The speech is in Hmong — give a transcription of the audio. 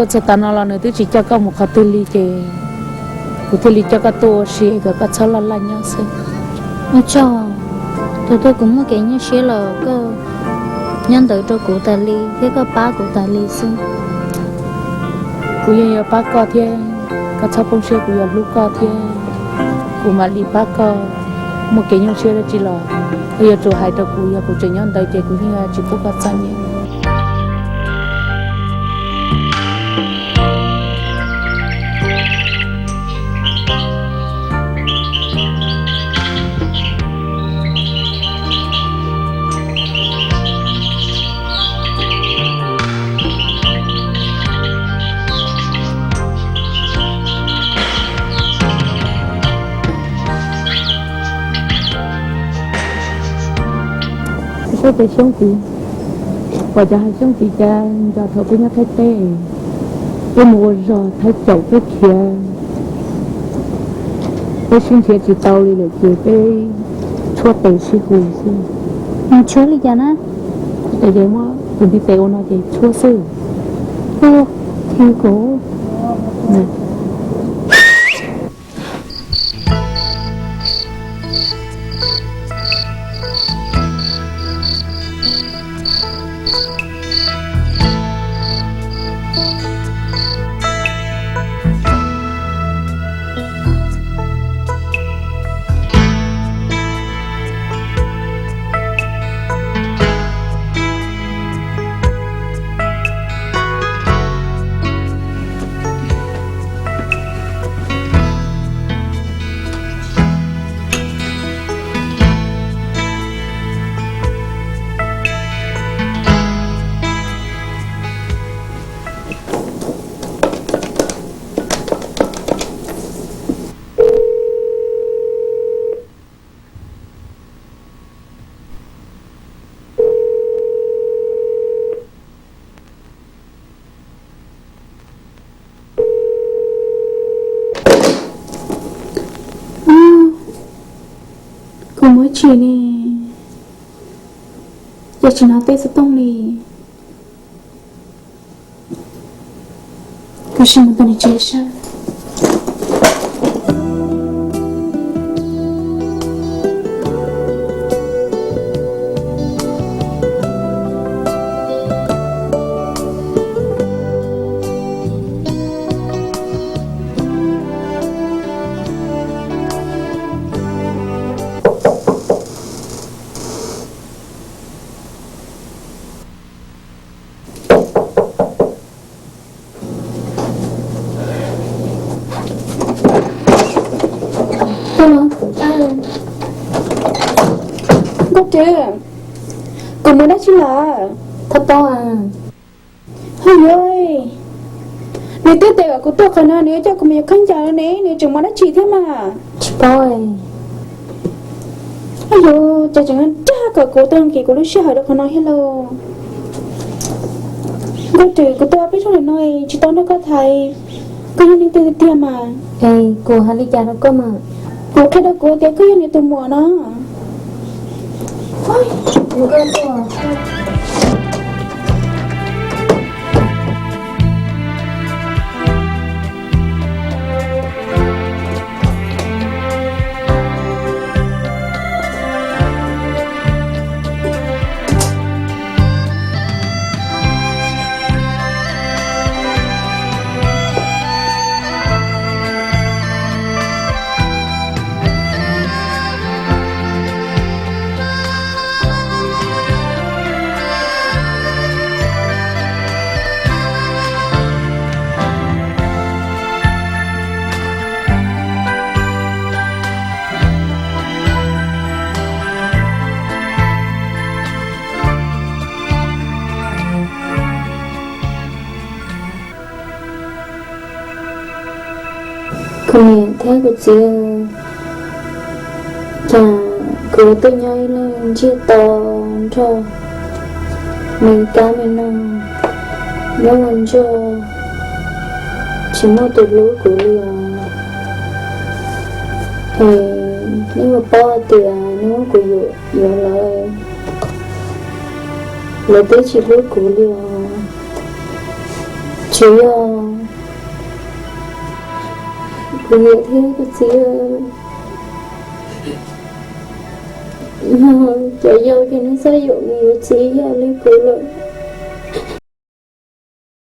Tuaj txog tav no los nws twb tsis coj koj mus qhov twg li ces kuv thiaj li coj koj tuaj ua si kom koj txhob laj laj nyob xwb. Ua tsaug, thaum twg kuv muaj kev nyuaj siab los koj nyob ntawd rau kuv tas li thiab koj pab kuv tas li xwb. Kuv yeej yuav pab koj thiab, koj txhob poob siab, kuv yuav hlub koj thiab kuv mam li pab koj. Muaj kev nyuaj siab dab tsi los koj yuav tsum hais rau kuv, yog kuv tseem nyob ntawd ces kuv yeej yuav tsis pub koj txom nyem. Peb cov xyoob tid, pom cov hav xyoob tid cas nco thaum peb nyob Thaib teb, peb mus ua zog Thaib caum peb khiav, peb sib nrhiav tsis tau li lawm ces peb tshuab tes sib hu xwb. Nws tshuab li cas na? Tes ces muab tus ntiv tes ua no ces tshuab xwb. Hu, thi kuv. Kuv mus ib tsis ne, cas tsis hnov teb xov tooj li. Kuv sim mus tom nws tsev saib. Nkauj Twm, kuv mus dab tsi lawm? Thov paub. Hos yuav, nws twb tias kom kuv tuaj qhov no, nws yuav coj kuv mus yuav khaub ncaws no ne, nws tseem mus dab tsi thiab mas? Tsis paub. Hos yuav, cas tseem dag kom kuv tuaj nkim kuv lub sij hawm rau qhov no thiab lauj? Nkauj Twm, kuv tuaj peb zaug lawm no tsis tau nrog koj tham, koj yog leej twg tiag mas? Es kuv hais li cas rau koj mas? Kuv qhia rau kuv tias koj yog nws tus muam no. Kuv niam thiab kuv txiv, cas kuv tuaj nyob ib leeg ntsiag to nrog me kab me noog nyob ua ntsuag, tsis muaj tus hlub kuv li os. Es nej puas paub tias hnub kuv yuav lawv, lawv twb tsis hlub kuv li os. Ces yog kuv niam thiab kuv txiv, cov yau ces nws txawj yuam niam yuam txiv yam li kuv lawm.